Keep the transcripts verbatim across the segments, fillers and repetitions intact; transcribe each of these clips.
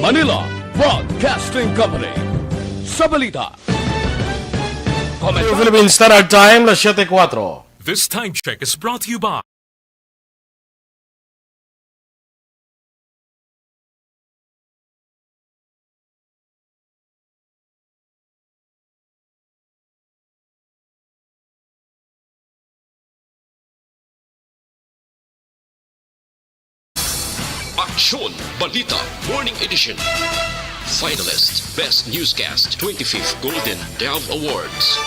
Manila Broadcasting Company. Sa balita. Komento. Philippine Standard Time, las siete cuatro. This time check is brought to you by Aksyon Balita Morning Edition. Finalist, Best Newscast, twenty-fifth Golden Dove Awards.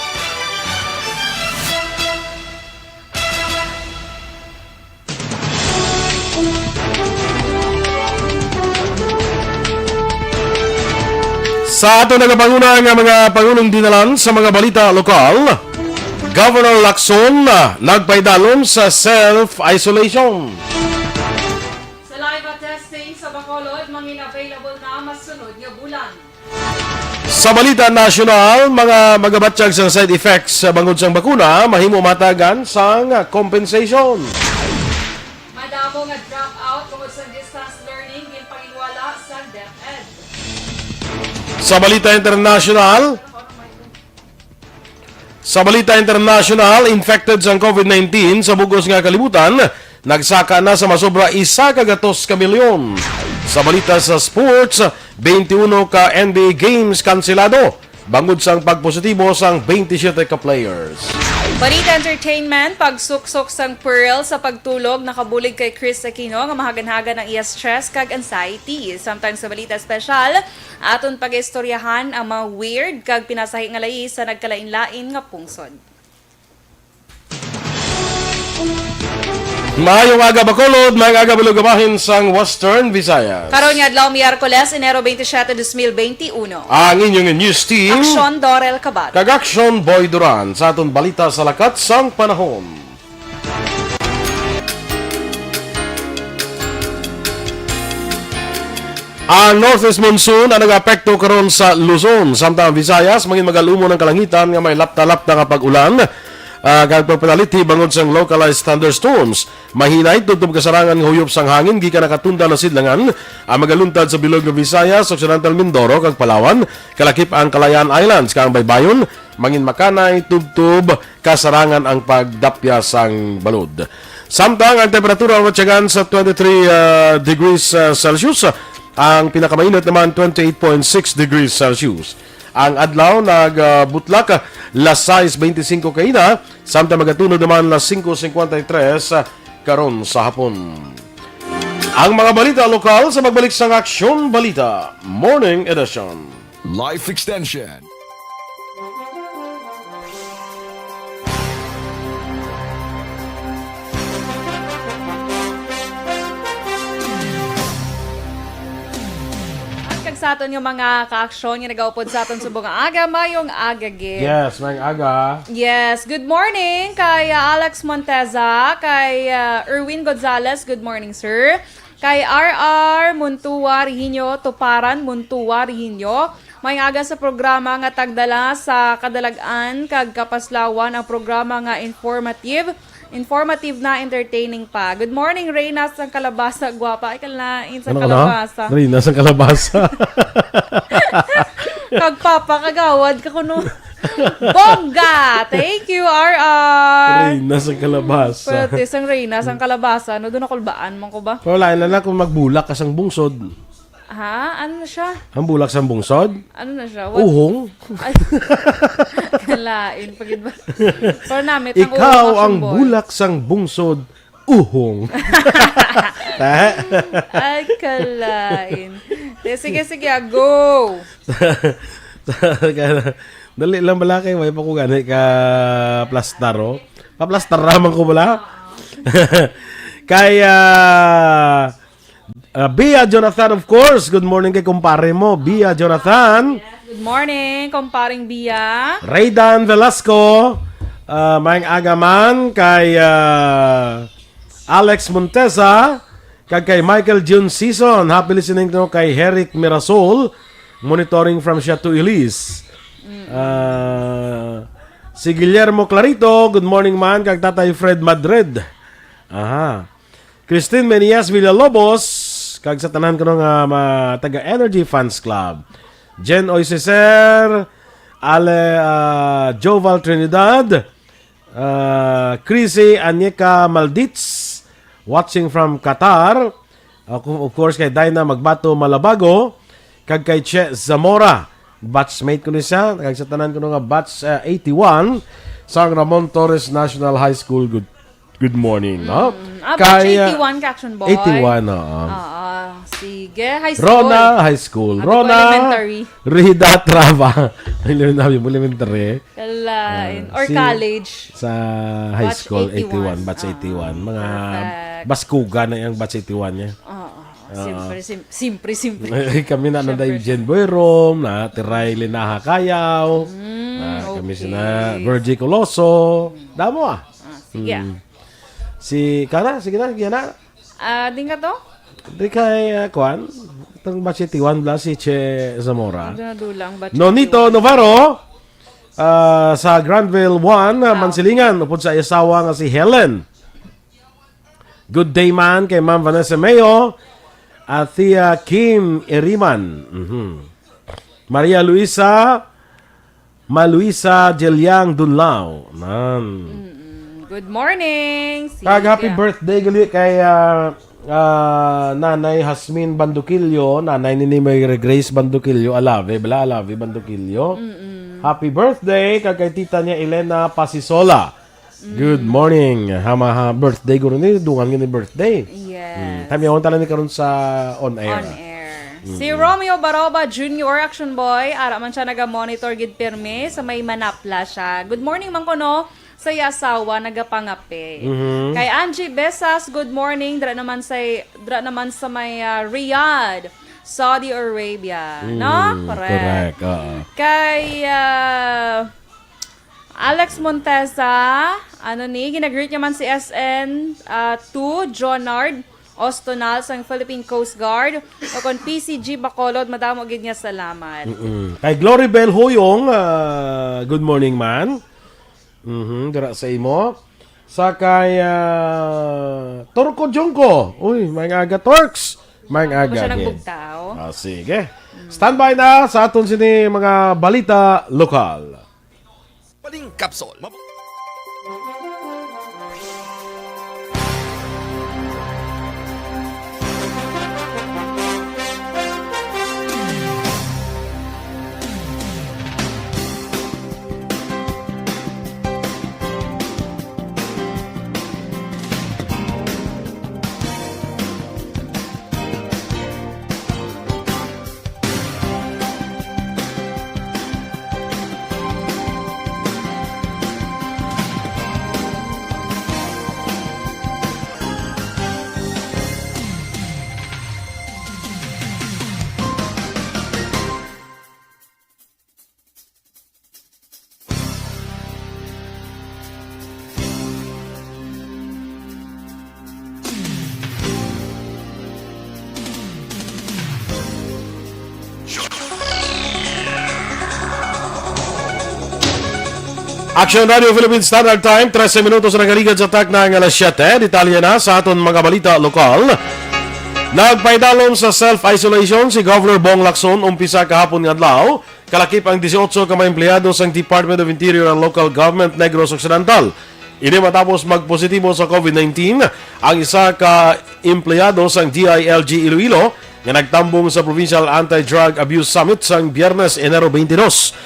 Sa ato nagapanguna nga mga pangulong dinalan sa mga balita lokal, Governor Lacson, ah, nagpaidalom sa self-isolation. Saliva testing sa Bacolod, mangin available na masunod nga bulan. Sa balita nasyonal, mga magabatyag sang side effects sa bangod sang bakuna, mahimo matagan sang compensation. Madamo nga dropout tungod sa distance learning, ginpanginwala sa DepEd. Sa balita internasyonal, sa balita internasyonal, infected sang covid nineteen sa bugos nga kalibutan, nagsaka na sa masobra isa ka gatos ka milyon. Sa balita sa sports, twenty-one ka N B A games kanselado bangod sang pagpositibo sang twenty-seven ka players. Balita entertainment, pagsuksok sang Pearl sa pagtulog nakabulig kay Kris Aquino nga mahaganhagan ang iya stress kag anxiety. Samtang sa balita espesyal, aton pag-istoryahan ang mga weird kag pinasahi nga layi sa nagkalain-lain nga pungsod. Maayong aga, Bacolod. Maayong aga, Bulog, bahin sang Western Visayas. Karon nga adlaw, Miyerkules, Enero twenty-seven, dos mil twenty-one. Ang inyong news team, Aksyon Dorel Cabal kag Aksyon Boy Duran, sa aton balita sa lakat sang panahon. Ang northeast monsoon ang nag-apekto karon sa Luzon, samtang ang Visayas mangin magalumon ang kalangitan nga may lapta-lapta nga pag-ulan, ah, kag pagpanalithi bangod sang localized thunderstorms. Mahinay tubtob kasarangan nga huyop sang hangin gikan nakatunda na sidlangan ang magaluntad sa bilog nga Visayas, Occidental Mindoro, kag Palawan, kalakip ang Kalayaan Islands, kag ang baybayon mangin makanay tubtob kasarangan ang pagdapya sang balod. Samtang ang temperatura matyagan sa twenty-three, ah, degrees, ah, Celsius, ang pinakamainit naman twenty-eight point six degrees Celsius. Ang adlaw nagbutlak, ah, las sais beintisinko kaina, samtang magatunod naman las singko singkwenta y tres, ah, karon sa hapon. Ang mga balita lokal sa pagbalik sang Aksyon Balita Morning Edition. Life Extension. At kag sa aton nga mga kaaksyon nga nagaupod sa aton subong nga aga, mayong aga gid. Yes, mayong aga. Yes, good morning kay, uh, Alex Monteza, kay, uh, Erwin Gonzalez, good morning, sir. Kay R R Montua Rihinyo, Tuparan Montua Rihinyo, may aga sa programa nga tagdala sa kadalag-an kag kapaslawan ang programa nga informative, informative na entertaining pa. Good morning, Reyna sang Kalabasa, guwapa. Ay, kalain sang Ano, ano? Kalabasa. Reyna sang Kalabasa. Kag Papa, kagawad ka kuno. Bongga! Thank you, R R. Reyna sang Kalabasa. Pwerte sang Reyna sang Kalabasa. No, doon ako, labaan man ko ba? Pero lain na lang kung magbulak ka sang bungsod. Ha? Ano na siya? Ang bulak sang bungsod? Ano na siya? What? Uhong. Ay. Kalain pa gid ba? Pero namit ang Ikaw uhong, ang Action Boy. Bulak sang bungsod, uhong. Ta? Ay, kalain. Te, sige, sige, ah, go. Dali lang bala kay way pa ko gani ka plastar, oh. Paplastar naman ko bala. Kay, ah, Ah, Bia Jonathan, of course. Good morning kay kumpare mo, Bia Jonathan. Good morning, kumparing Bia. Raydan Velasco, ah, maayong aga man kay, ah, Alex Montesa, kag kay Michael June Season. Happy listening to kay Herrick Mirasol, monitoring from Siato Ilis. Ah, si Guillermo Clarito, good morning man, kag Tatay Fred Madrid. Aha. Christine Menias Villalobos, Kag sa tanan kuno nga mga taga Energy Fans Club. Jen Oy Ceser, Ale, ah, Joval Trinidad, ah, Chrissy Anyeka Maldits, watching from Qatar. Of of course, kay Dinah Magbato Malabago, kag kay Che Zamora. Batchmate ko ni siya, kag sa tanan kuno nga batch, ah, eighty-one, sang Ramon Torres National High School. Good, good morning, no? Mm. Ah, batch Kay, ah, eighty-one ka, Action Boy? Eighty-one, oo. Oo, sige. High school. Rona High School. Abi ko, Rona elementary. Rida Trava. Elementary, elementary. Kalain. Ah, Or si college. Sa high Batch school, eighty-one. eighty-one, batch Ah, eighty-one. Mga perfect. Baskuga na yung batch eighty-one niya. Oo. Ah. Siyempre, sim-, siyempre, siyempre. Kami na Siyempre, nanday siyempre. Jen Boyrom, na Tiray Linaha Kayaw. Mm, Ah, kami okay. sina Virgie Coloso. Damo ah. Ah, sige. Mm. Si, kana, sige na, sige na. Ah, din ka to? Di kay, ah, kwan? Itong batch eighty-one bla si Che Zamora. Dulang, batch Nonito eighty-one. Navarro, ah, sa Granville one, ah, Ah. Mansilingan, upod sa asawa nga si Helen. Good day man kay Ma'am Vanessa Mayo, Athea Kim Iriman. Mhm. Maria Luisa, Ma Luisa Jeliang Dunlao. Nan. Mm-mm. Good morning. Kag happy Sige. birthday gali kay, ah, ah, Nanay Hasmin Banduquillo, nanay ni Mary Grace Banduquillo, Alave, bala, Alave Banduquillo. Mm-mm. Happy birthday kag kay tita niya Elena Pasisola. Good Mm. morning. Hama, ha, birthday guro ni, dungan nga ni birthday. Yes. Mm. Time yawan tala ni karon sa on air. On air. Mm. Si Romeo Baroba Junior, Action Boy, ara man siya naga-monitor gid pirmi sa may Manapla siya. Good morning man kuno sa iya asawa nagapangape. Mhm. Kay Angie Besas, good morning. Dra naman sa, dra naman sa may, ah, Riyadh, Saudi Arabia, no? Mm, Correct. correct, oo. Kay, ah, Alex Montesa, ano ni, ginagreet niya man si S N, ah, two, Jonard Ostonal sang Philippine Coast Guard, o kon P C G Bacolod, madamo gid nga salamat. Mm-mm. Kay Glory Bell Huyong, ah, good morning man. Mhm, dira sa imo. Sa kay, ah, Turko Jungko. Uy, may aga, Turks. May Ano ba aga siya gid. nagbugtaw? Ah, sige. Standby na sa aton sini mga balita lokal. Paling Capsule. Mab- Action Radio Philippine Standard Time, trese minutos na nagaligyad sa takna nga alas siyete. Detalye na sa aton mga balita lokal. Nagpaidalom sa self-isolation si Governor Bong Lacson umpisa kahapon nga adlaw. Kalakip ang dieciocho ka mga empleyado sang Department of Interior and Local Government Negros Occidental. Ini matapos magpositibo sa COVID nineteen ang isa ka empleyado sang D I L G Iloilo nga nagtambong sa Provincial Anti-Drug Abuse Summit sang Biyernes, Enero twenty-two.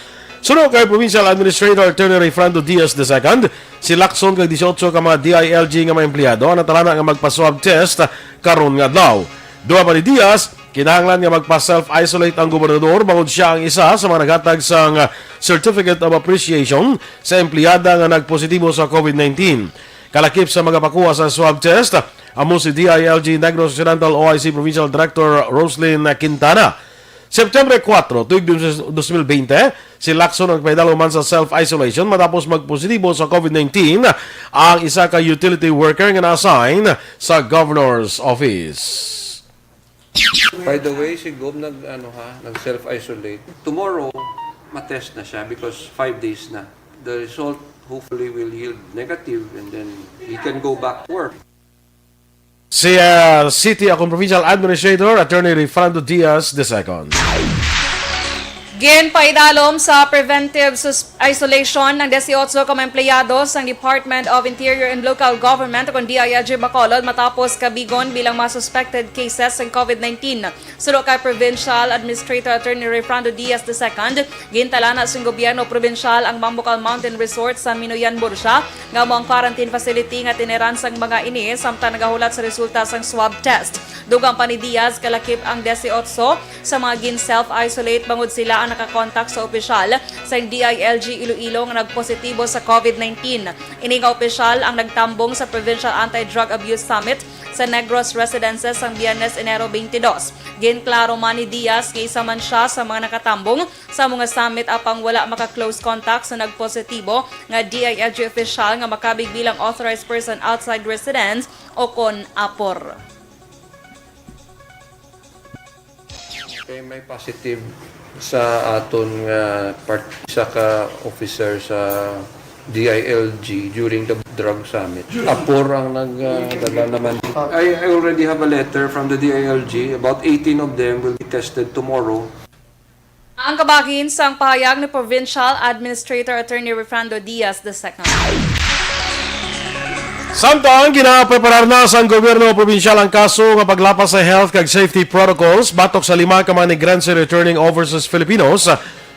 Suno kay Provincial Administrator Attorney Rayfrando Diaz the second, si Lacson kag dieciocho ka mga D I L G nga mga empleyado ang natalana nga magpa-swab test karon nga adlaw. Duha pa ni Diaz, kinahanglan nga magpa-self-isolate ang gobernador bangod siya ang isa sa mga naghatag sang Certificate of Appreciation sa empleyada nga nagpositibo sa COVID nineteen. Kalakip sa magapakuha sa swab test, amo si D I L G Negros Occidental O I C Provincial Director Roslyn Quintana. September kuwatro, tuig dos mil bente, si Lacson ang nagpaidalom man sa self-isolation matapos magpositibo sa COVID nineteen ang isa ka utility worker nga na-assign sa Governor's Office. By the way, si Gob nag, ano, ha, nag-self-isolate. Tomorrow, matest na siya because five days na. The result hopefully will yield negative and then he can go back to work. Si, ah, City akong Provincial Administrator, Attorney Rayfrando Diaz the second. Ginpaidalom sa preventive sus-, isolation ang disiotso ka mga empleyado sang Department of Interior and Local Government o kon D I L G Bacolod matapos kabigon bilang mga suspected cases sang COVID nineteen. Suno kay Provincial Administrator Attorney Rayfrando Diaz the second, gintalana sang gobyerno probinsyal ang Mambukal Mountain Resort sa Minoyan, Murcia, nga amo ang quarantine facility nga tiniran sang mga ini, samtang nagahulat sa resulta sang swab test. Dugang pa ni Diaz, kalakip ang disiotso sa mga gin-self-isolate bangod sila ang nakakontak sa opisyal sang D I L G Iloilo nga nagpositibo sa COVID nineteen. Ini nga opisyal ang nagtambong sa Provincial Anti-Drug Abuse Summit sa Negros Residences sang Biyernes, Enero twenty-two. Ginklaro man ni Diaz nga isa man sia sa mga nakatambong sa mga summit apang wala maka-close contact sa nagpositibo nga D I L G official nga makabig bilang authorized person outside residence o kon apor. Kay may positive sa aton nga part, isa ka officer sa D I L G during the drug summit. Apor ang nagdala naman. I, I already have a letter from the D I L G. About eighteen of them will be tested tomorrow. Ang kabahin sang pahayag ni Provincial Administrator Attorney Rayfrando Diaz the second. Samtang ginapreparar na sang gobyerno probinsyal ang kaso nga paglapas sa health kag safety protocols batok sa lima ka mga Negrense returning overseas Filipinos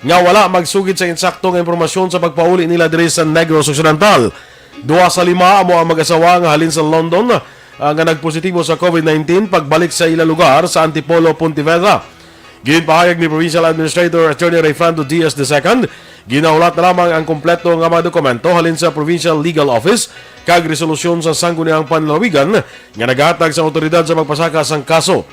nga wala magsugid sa insakto nga impormasyon sa pagpauli nila diri sa Negros Occidental. Duha sa lima amo ang mag-asawa nga halin sa London, ah, nga nagpositibo sa COVID nineteen pagbalik sa ila lugar sa Antipolo, Pontevedra. Ginpahayag ni Provincial Administrator Attorney Rayfrando Diaz the second, ginahulat na lamang ang kompleto nga mga dokumento halin sa Provincial Legal Office kag resolusyon sa Sangguniang Panlalawigan nga naghatag sa awtoridad sa pagpasaka sang kaso.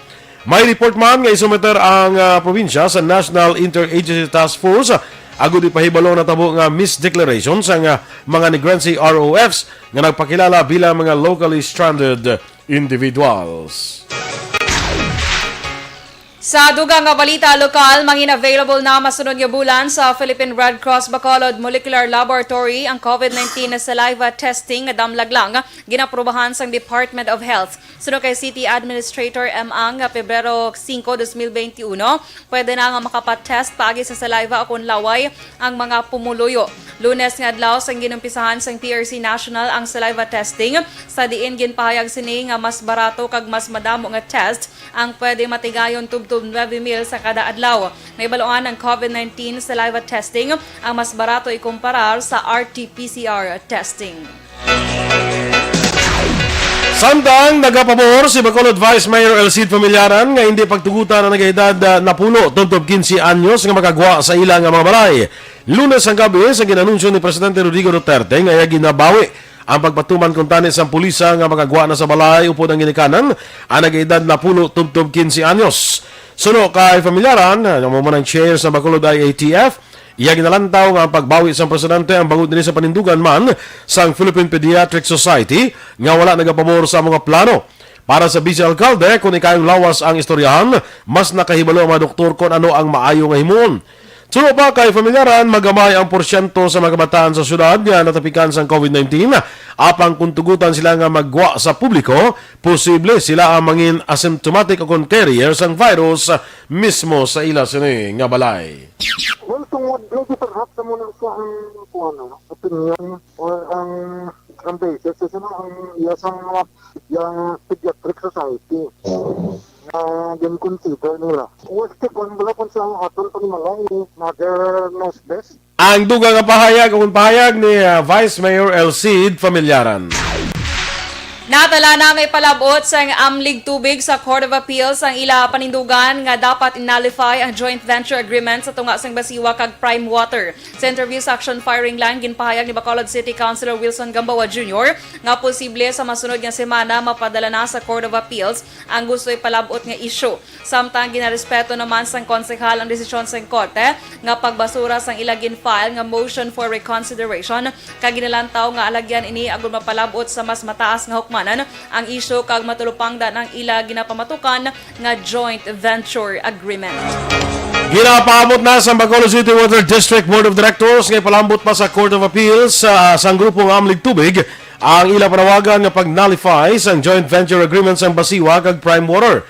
May report man nga isumiter ang, ah, probinsya sa National Interagency Task Force, ah, agud ipahibalo ang natabo nga misdeclaration sang, ah, mga Negrense R O Fs nga nagpakilala bilang mga locally stranded individuals. Sa dugang nga balita lokal, mangin available na masunod nga bulan sa Philippine Red Cross Bacolod Molecular Laboratory ang COVID nineteen saliva testing nga damlag lang ginaprubahan sang Department of Health. Suno kay City Administrator M. Ang, nga Pebrero singko, dos mil benti uno, pwede na nga makapatest paagi sa saliva o kon laway ang mga pumuluyo. Lunes nga adlaw sang ginumpisahan sang P R C National ang saliva testing, sa diin ginpahayag sini nga mas barato kag mas madamo nga test ang pwede matigayon tubtob nuebe mil sa kada adlaw. Nahibaluan ang COVID nineteen saliva testing ang mas barato ikumparar sa R T P C R testing. Samtang nagapabor si Bacolod Vice Mayor El Cid Familiaran nga hindi pagtugutan ang nagaedad, ah, napulo tubtob kinse anyos nga makagwa sa ila nga mga balay. Lunes ang gabi sa ginanunsyo ni Presidente Rodrigo Duterte nga iya ginabawi ang pagpatuman kuntani sang pulisa nga makagwa na sa balay upod ang ginikanan ang nagaedad napulo tubtob kinse anyos. Suno kay Familiaran, nga amo man ang chair sa Bacolod I A T F, iya ginalantaw nga ang pagbawi sang presidente ang bangod ini sa panindugan man sang Philippine Pediatric Society nga wala nagapabor sa amo nga plano. Para sa Vice Alkalde, kon ikayong lawas ang istoryahan, mas nakahibalo ang mga doktor kon ano ang maayo nga himuon. Suno pa kay Familiaran, magamay ang porsyento sa mga kabataan sa syudad nga natapikan sang COVID nineteen, apang kon tugutan sila nga maggwa sa publiko, posible sila ang mangin asymptomatic o kon carrier sang virus mismo sa ila sini nga balay. Well, tungod medyo perhaps sa muna sa ang kuan, ano, opinion or ang ang basis sa mga ang iya sa mga yang pediatric society na din consider nila. Worst case, kung wala kung sa aton panimalay, mother knows best. Ang dugang nga pahayag o pahayag ni, ah, Vice Mayor El Cid Familiaran. Natala na nga ipalab-ot sang Amlig Tubig sa Court of Appeals ang ila panindugan nga dapat i-nullify ang joint venture agreement sa tunga sang Basiwa kag Prime Water. Sa interview sa Action Firing Line, ginpahayag ni Bacolod City Councilor Wilson Gamboa Junior nga posible sa masunod nga semana mapadala na sa Court of Appeals ang gusto ipalab-ot nga isyu. Samtang ginarespeto naman sang konsehal ang desisyon sang korte nga pagbasura sang ila gin-file nga motion for reconsideration, kag ginalantaw nga alagyan ini agud mapalab-ot sa mas mataas nga hukmanan ang isyu kag matulupangdan ang ila ginapamatukan nga joint venture agreement. Ginapaabot na sa Bacolod City Water District Board of Directors nga ipalambot pa sa Court of Appeals sa sang grupo nga Amlig Tubig ang ila panawagan nga pag-nullify sang joint venture agreement sang Basiwa kag Prime Water.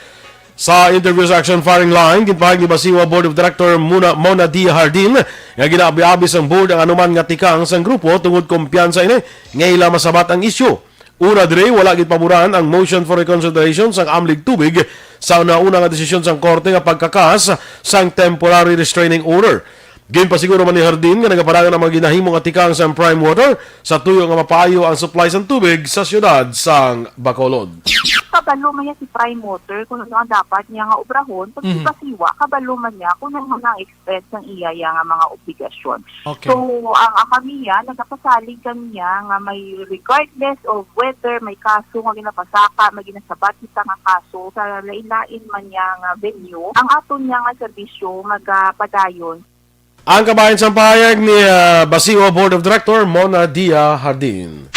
Sa interview sa Action Firing Line, ginpahayag ni Basiwa Board of Director Mona, Mona D. Hardin nga ginaabi-abi sang board ang anuman nga tikang sang grupo tungod kumpiyansa ini nga ila masabat ang isyu. Una diri, wala gid paboran ang motion for reconsideration sang Amlig Tubig sa nauna nga desisyon sang korte nga pagkakas sang temporary restraining order. Ginpasiguro man ni Hardin nga nagapadayon ang mga ginahimo nga tikang sang Prime Water sa tuyo nga mapaayo ang supply sang tubig sa siyudad sang Bacolod. Kabalo man niya si Prime Water kung ano ang dapat niya nga obrahon, pag Mhm. Basiwa, kabalo man niya kung ano ang expect sang iya, iya nga mga obligasyon. Okay. So, ang, ang kami niya, nagapasalig kami niya nga may regardless of whether may kaso nga ginapasaka, may ginasabat kita nga kaso sa lain-lain man niya nga venue, ang aton niya nga serbisyo magapadayon. Ang kabahin sang pahayag ni, ah, Basiwa Board of Director Mona Dia Hardin.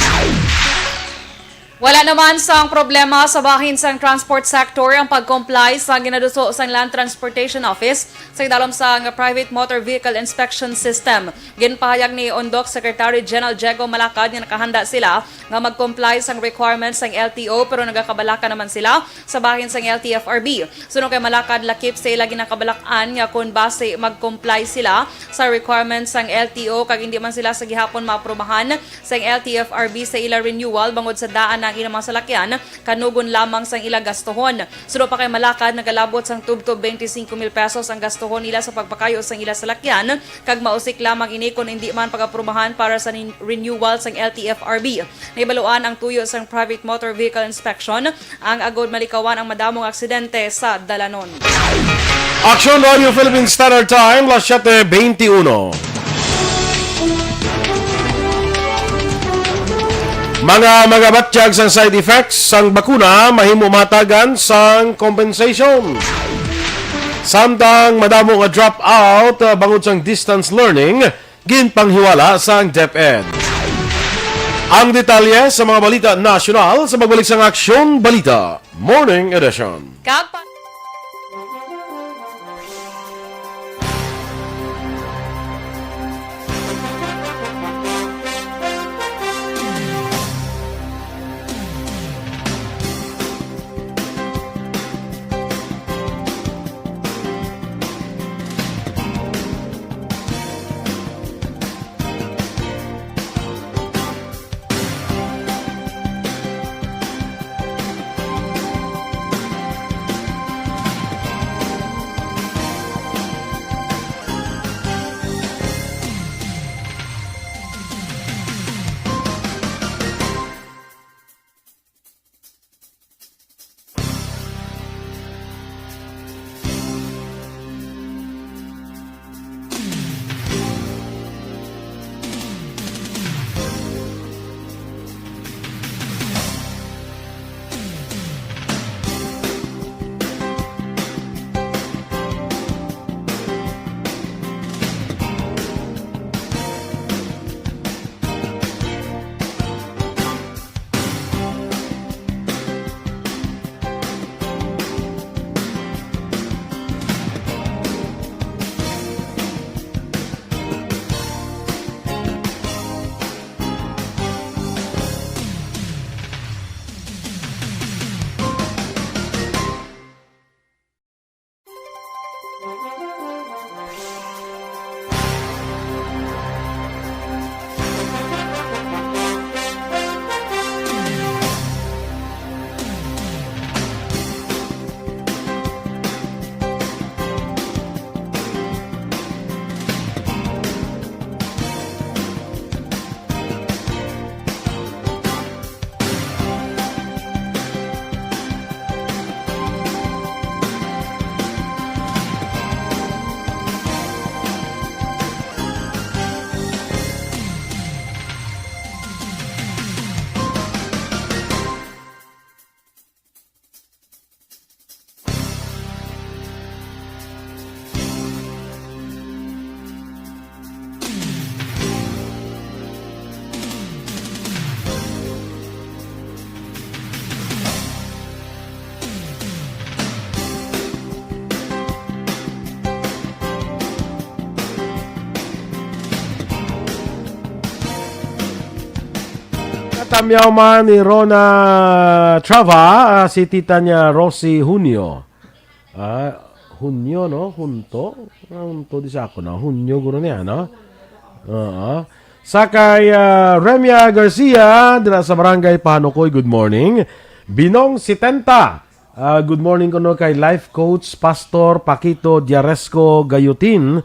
Wala naman sang problema sa bahin sang transport sector ang pag-comply sa ginaduso sang Land Transportation Office sa idalom sang Private Motor Vehicle Inspection System. Ginpahayag ni Undok Secretary General Diego Malacad nga nakahanda sila nga mag-comply sang requirements sang L T O, pero nagakabalaka naman sila sa bahin sang L T F R B. Suno kay Malacad, lakip sa ila ginakabalak-an nga kon basi mag-comply sila sa requirements sang L T O kag hindi man sila sa gihapon maaprubahan sang L T F R B sa ila renewal bangod sa daan na ang ilang mga salakyan, kanugon lamang sang ila gastuhon. Suno pa kay Malacad, nagalabot sang tubtob twenty-five mil pesos ang gastuhon nila sa pagpakayo sang ila salakyan, kag mausik lamang ini kon hindi man pag-aprubahan para sa nin-, renewal sang L T F R B. Nahibaluan ang tuyo sang Private Motor Vehicle Inspection ang agod malikawan ang madamo nga aksidente sa dalanon. Aksyon Radio Philippine Standard Time, las siete veintiuno. Mga magabatyag sang side effects sang bakuna mahimo mahatagan sang compensation. Samtang madamo nga drop out, ah, bangod sang distance learning, ginpanghiwala sang DepEd. Ang detalye sa mga balita nasyonal sa pagbalik sang Aksyon Balita Morning Edition. Kag pa- Tamyaw man ni Rona Trava, ah, si tita niya Rosie Hunyo. Ah, Hunyo, no? Hunto? Ah, Hunto di sa ako, no? Hunyo guro niya, no? Oo. Sa kay, ah, Remia Garcia, dira sa Barangay Pahanukoy, good morning. Binong setenta, ah, good morning kuno kay Life Coach Pastor Paquito Diaresco Gayutin,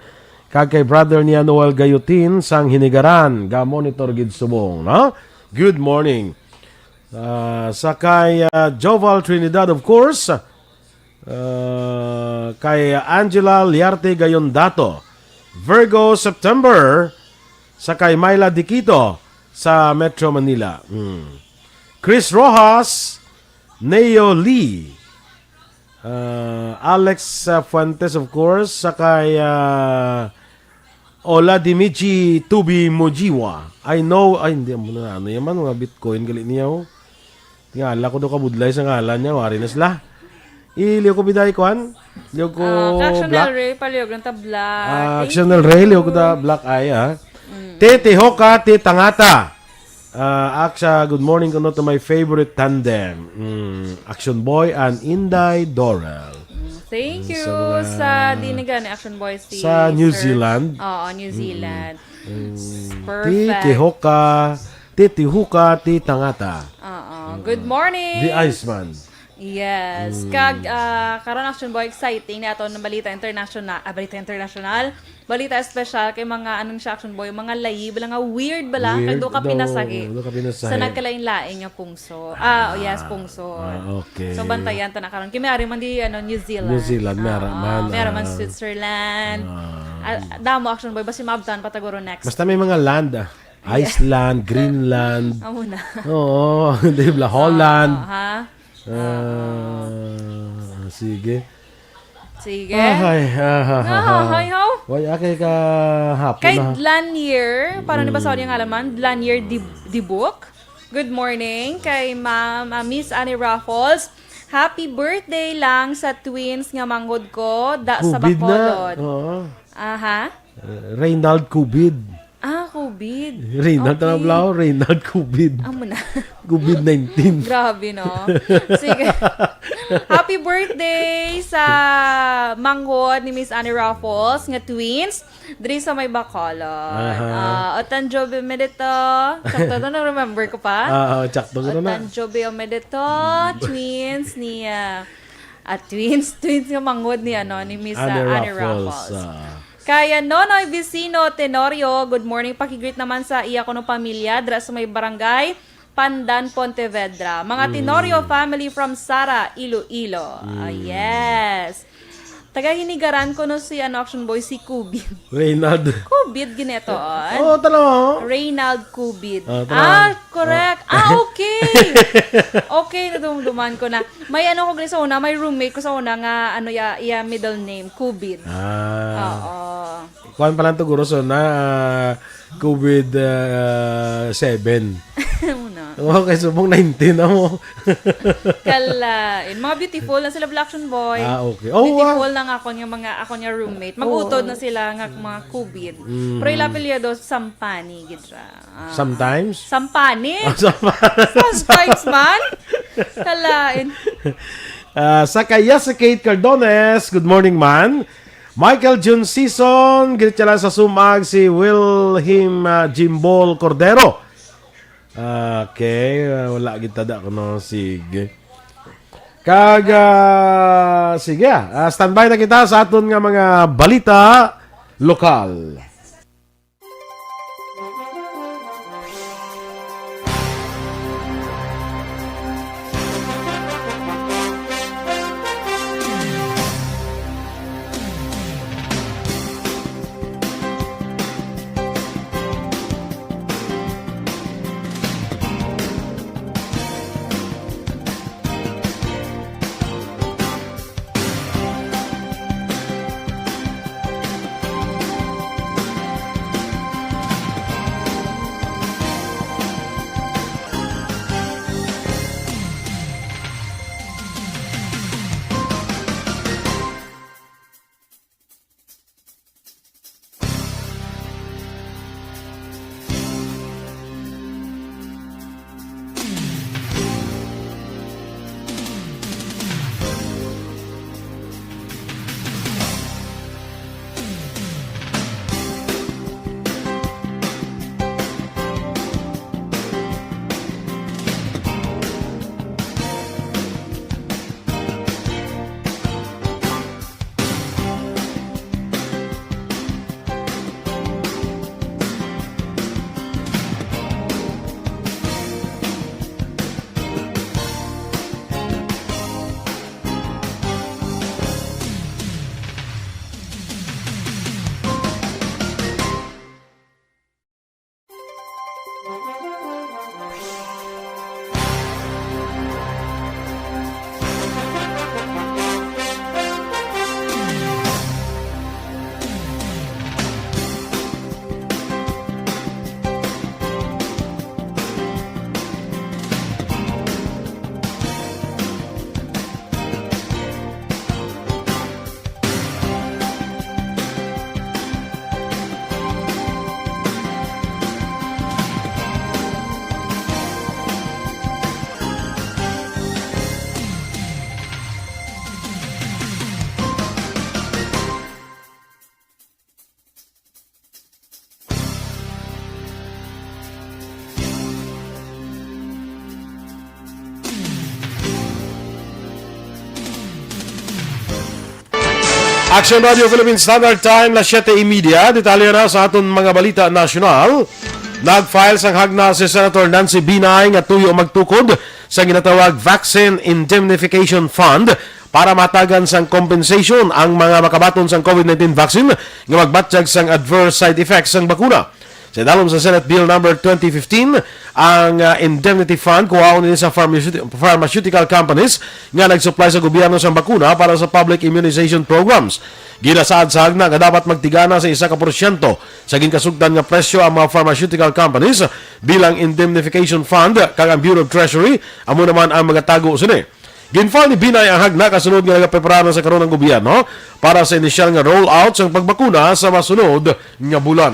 kag kay brother niya Noel Gayutin sang Hinigaran, ga-monitor gid subong, no? Good morning. Ah, sa kay, ah, Joval Trinidad, of course. Ah, kay Angela Liarte Gayondato, Virgo September, sa kay Myla Diquito sa Metro Manila. Hmm. Chris Rojas, Neo Lee, ah, Alex, ah, Fuentes, of course, sa kay, ah, Ola Dimichi Tubi Mojiwa. I know, ay, hindi, ano na, ano yan man, mga Bitcoin, gali niya, oh. Tingala ko daw kabudlay sa ngalan niya, wari na sila. Iliw ko biday, kwan? Liw ko Ah, kay Action black. El Rey, palihog lang ta black. Ah, Thank Action you. El Rey, liw ko ta black eye, ah. Mm. Tete Hoka, Tita Ngata. Ah, Aksa, good morning kuno to my favorite tandem. Mm, Action Boy and Inday Dorel. Mm, thank Mm, you sa mga sa dinigan ni Action Boy, si sa New Sir. Zealand. Oo, New Mm. Zealand. Mm, Perfect. Titi Hoka, Titi Huka, Tita Ngata. Oo. Mm. Good morning. The Iceman. Yes. Mm. Kag, ah, karon, Action Boy, exciting ni aton balita international, ah, balita international, balita espesyal kay mga, anong siya, Action Boy, mga layi bala nga weird bala, kag Weird. duha ka pinasahi Do, do ka pinasahi. sa nagkalain-lain nga pungso. Ah, oh, yes, Ah, pungso. ah, okay. So, bantayan ta na karon. Kay may ari man di, ano, New Zealand. New Zealand, may ara Ah, man, may ara man ah. Switzerland. Ah. Ah, damo, Action Boy, basi maabtan pa ta guro next. Basta may mga land, ah. Yeah. Iceland, Greenland. Amo na. Oo, di ba? Holland. Ah, ha? Ah, sige. Sige. Ahay, ah, ha, ha, ha. Ah, hay, ho. Way, akay ka hapon Kay na. Dlanier, parang di ba sa Mm. audio nga laman? Dlanier Dib-, Dibuk. Good morning kay Ma'am, ah, Miss Annie Raffles. Happy birthday lang sa twins nga manghod ko, da sa Covid na. Bacolod. Oo. Aha. Uh, Reynald Covid. Ah, Covid. Reynald, Okay. tanaw, Reynald Covid. Amo na. Covid nineteen. Grabe, no? Sige. Happy birthday sa manghod ni Miss Annie Raffles nga twins diri sa may Bacolod. Aha. Ah, Otanjobi Omedeto. Sakto to, na-remember ko pa. Ah, ah, sakto ko na na. Otanjobi Omedeto, twins ni, ah, ah, twins, twins nga manghod ni, ano, ni Miss, ah, Annie Annie Raffles, Raffles. ah. Kaya Nonoy Vicino Tenorio, good morning. Pakigreet naman sa iya kuno pamilya dira sa may barangay Pandan, Pontevedra. Mga Mm. Tenorio family from Sara, Iloilo. Ah, Mm. yes. Taga Hinigaran kuno si, ano, Action Boy, si Kubid. Reynald. Kubid gini to, on. Oo, tanaw. Reynald Kubid. Ah, tanaw. Ah, correct. Ah, okay. Okay, nadumduman ko na. May ano ko gani sa una, may roommate ko sa una nga, ano, iya, iya middle name, Kubid. Ah. Oo. Kuwan pa lang to, guro, so na, ah, Covid, ah, seven. Ano? Okay, subong nineteen na mo. Kalain. Mga beautiful na sila, Black Action Boy. Ah, okay. Oh, Beautiful ah. na nga akon nga mga, akon nga roommate. Oo. Mag-utod na sila nga mga Covid. Mhm. Pero ila apelyido Sampani, gid ra. Ah. Sometimes? Sampani? Ah, Sampani. Sometimes man. Kalain. Ah, sa kay Yasa Kate Cardones, good morning, man. Michael Jun Season, greet siya lang sa sumag si Wilhelm, ah, Jimbol Cordero. Okay, ah, wala kita da kuno. Sige. Kag, ah, sige, ah, standby na kita sa aton nga mga balita lokal. Action Radio Philippine Standard Time, las siyete y media. Detalye na sa aton mga balita nasyonal. Nag-file sang hagna si Senator Nancy Binay nga tuyo magtukod sa ginatawag Vaccine Indemnification Fund para matagan sang compensation ang mga makabaton sang COVID nineteen vaccine nga magbatyag sang adverse side effects sang bakuna. Sa idalom sa Senate Bill Number twenty fifteen, ang, ah, Indemnity Fund kuhaon ini sa pharmaceut-, pharmaceutical companies nga nagsuplay sa gobyerno sang bakuna para sa public immunization programs. Ginasaad sa hagna nga dapat magtigana sa isa ka porsyento sa ginkasugtan nga presyo ang mga pharmaceutical companies bilang indemnification fund, kag ang Bureau of Treasury amo naman ang magatago sini. Ginfile ni Binay ang hagna kasunod nga nagaprepara na sa karon ang gobyerno para sa inisyal nga rollout sang pagbakuna sa masunod nga bulan.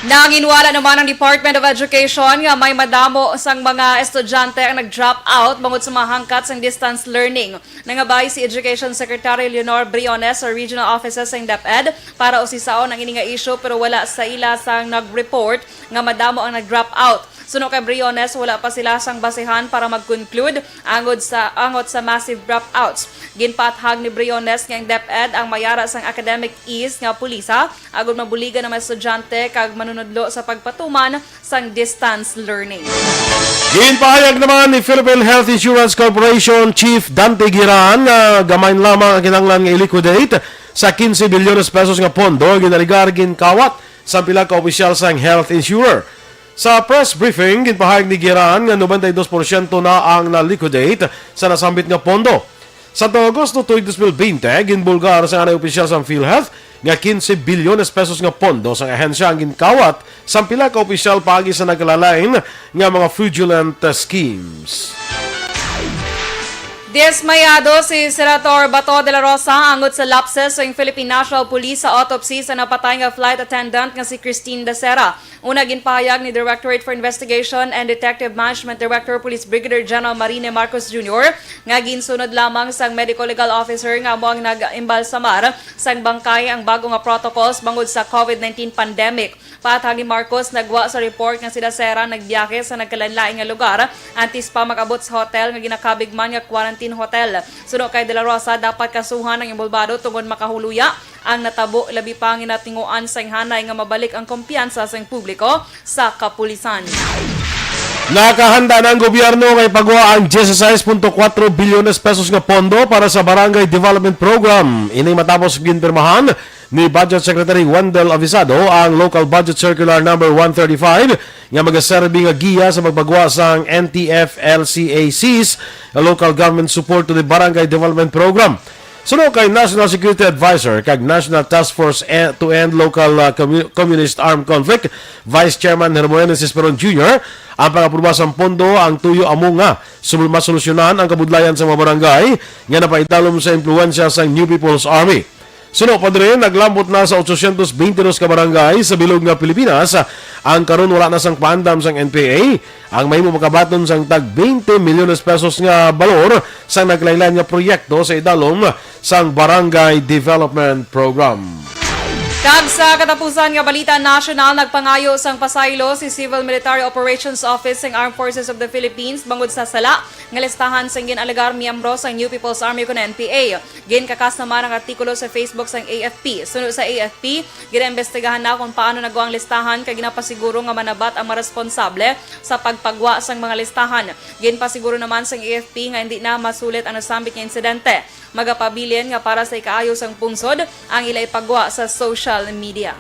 Nanginwala naman ang Department of Education nga may madamo sang mga estudyante ang nag-drop out bangod sa mga hangkat sang distance learning. Nangabay si Education Secretary Leonor Briones sa regional offices sang DepEd para usisaon ang ini nga issue, pero wala sa ila sang nag-report nga madamo ang nag-drop out. Suno kay Briones, wala pa sila sang basihan para mag-conclude angod sa, angot sa massive dropouts. Ginpaathag ni Briones nga ang DepEd ang mayara sang academic ease nga pulisa agod mabuligan ang mga estudyante kag manunudlo sa pagpatuman sang distance learning. Ginpahayag naman ni Philippine Health Insurance Corporation Chief Dante Giran nga gamay lamang ang kinahanglan nga i-liquidate sa quince bilyones pesos nga pondo nga ginaligar ginkawat sa pila ka opisyal sang health insurer. Sa press briefing, ginpahayag ni Giran nga noventa y dos porsyento na ang na-liquidate sa nasambit nga pondo. Sa Agosto tuig dos mil bente, ginbulgar sa anay opisyal sang PhilHealth nga quince bilyones pesos nga pondo sang ahensya ang ginkawat sang pila ka opisyal paagi sa nagkalain-lain nga mga fraudulent schemes. Dismayado si Senator Bato de la Rosa angot sa lapses sang Philippine National Police sa autopsy sa napatay nga flight attendant nga si Christine Dacera. Una, ginpahayag ni Directorate for Investigation and Detective Management Director Police Brigadier General Marine Marcos Junior nga ginsunod lamang sang medical legal officer nga amo ang nag-imbalsamar sang bangkay ang bago nga protocols bangod sa COVID nineteen pandemic. Paathag ni Marcos, nagwa sa report nga si Dacera nagbiyahe sa nagkalainlain nga lugar antes pa mag-abot sa hotel nga ginakabig man nga quarantine hotel. Suno kay De La Rosa, dapat kasuhan ang inbolbado tungod makahuluya ang natabo, labi pa nga natinguan sa inghanay nga mabalik ang kumpiyansa sang publiko sa kapulisan. Nakahanda na ang gobyerno nga ipagwa ang dieciséis punto cuatro bilyones pesos nga pondo para sa Barangay Development Program. Ini matapos ginpirmahan ni Budget Secretary Wendell Avisado ang Local Budget Circular Number one thirty-five nga magaserbi nga giya sa pagpagwa sang N T F L C A C's Local Government Support to the Barangay Development Program. Suno kay National Security Advisor kag National Task Force e-, to End Local, uh, Commu-, Communist Armed Conflict, Vice Chairman Hermogenes Esperon Junior, ang pag-apruba sang pondo ang tuyo amo nga sumul-, masolusyonan ang kabudlayan sa mga barangay nga napaidalom sa impluwensya sang New People's Army. Suno pa diri, naglambot na sa otsosyentos beintidos ka barangay sa bilog nga Pilipinas ang karon wala na sang paandam sang N P A. Ang mahimo makabaton sang tag twenty milyones pesos nga balor sang naglain-lain nga proyekto sa idalom sang Barangay Development Program. Kag sa katapusan nga balita nasyonal, nagpangayo sang pasaylo si Civil Military Operations Office sang Armed Forces of the Philippines bangod sa sala nga listahan sang gin-alegar miyembro sang New People's Army ukon N P A. Ginkakas naman ang artikulo sa Facebook sang A F P. Suno sa A F P, ginaimbestigahan na kung paano nagwa ang listahan kag ginapasiguro nga manabat ang mga responsable sa pagpagwa sang mga listahan. Ginpasiguro naman sang A F P nga hindi na masulit ang nasambit nga insidente. Magapabilin nga para sa ikaayo sang pungsod ang ila ipagwa sa social media.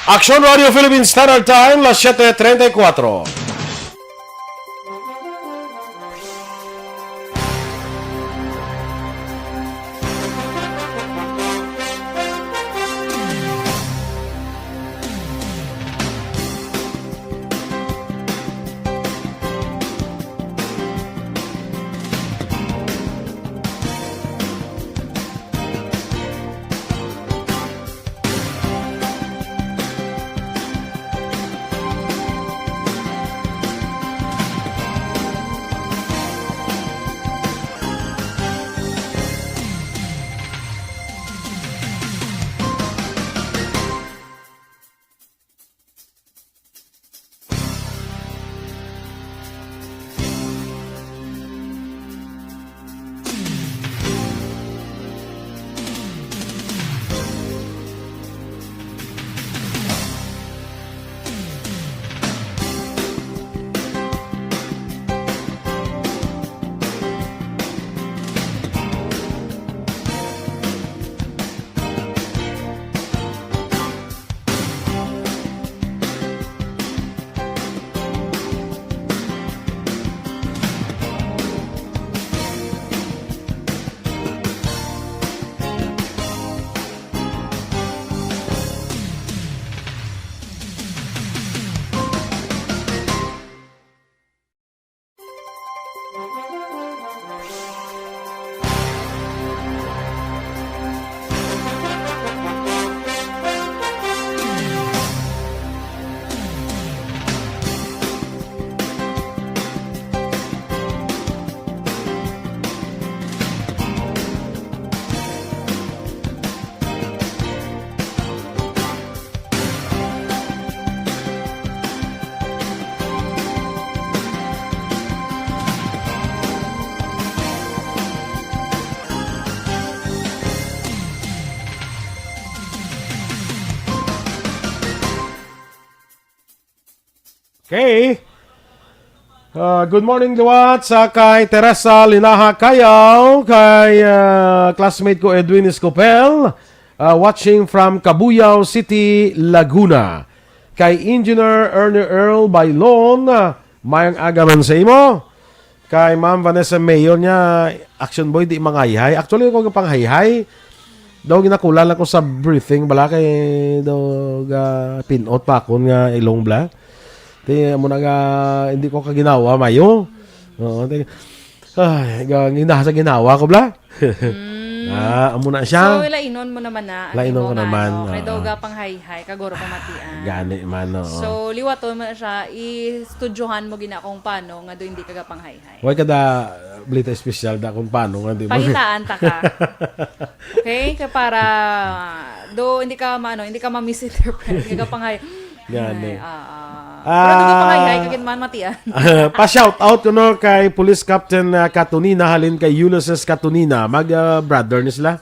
Action Radio Philippine Standard Time, las siete treinta y cuatro. Okay. Uh, good morning, liwat, sa kay Teresa Linaha Kayaw, kay uh, classmate ko Edwin Escopel, uh, watching from Cabuyao City, Laguna. Kay Engineer Ernie Earl Bailon, uh, mayang aga man sa imo. Kay Ma'am Vanessa Mayon niya, Action Boy, di mangayhay. Actually, ako gapanghayhay. Daw ginakulang ako sa breathing, bala kay daw ga pinot pa ako nga ilong, bala. Ti, amo na nga, hindi ko kaginawa, mayo. Oo, ti, ay, ga, ginaha sa ginawa ko, bala. Ah, amo na siya. So, lainon mo naman na. Lainon ko naman, oo. Kay daw gapanghayhay, kaguro pamatian. Gani man, oo. So, liwaton mo na siya, i-studyohan mo gina kung paano nga do hindi ka gapanghayhay. Why kada balita espesyal da kung paano nga, di ba? Pangitaan ta ka. Okay? Kaya para, do, hindi ka maano, hindi ka ma-misinterpret. Hindi ka pangay. Gani. Ay, ah, ah. Pero di ko Ah. pangay, ay, kagin man matian. Pa-shout out ko, no, kay Police Captain, ah, Katunina, halin kay Ulysses Katunina. Mag, ah, brother ni sila.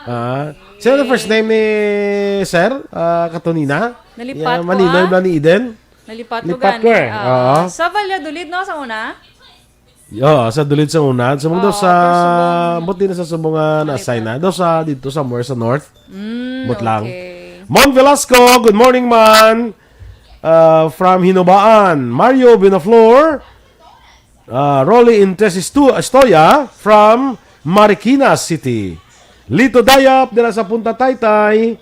Ah, sino the first name ni Sir, ah, Katunina? Nalipat Yeah, ko, Maninoy ah. Bla ni Eden? Nalipat ko Lipat gani. ko eh. Ah, Oo. Sa Valladolid, no, sa una? Oo, sa Dulid sa una. Sa mga Oo, sa, sa Subong. Ambot din sa Subong nga na-assign na. Daw sa dito, somewhere sa North. Mm, Ambot lang. okay. Mon Velasco, good morning, man. Uh, from Hinobaan. Mario Binaflor. Uh, Rolly Intres Estu- Estoya from Marikina City. Lito Dayap, dira sa Punta Taytay.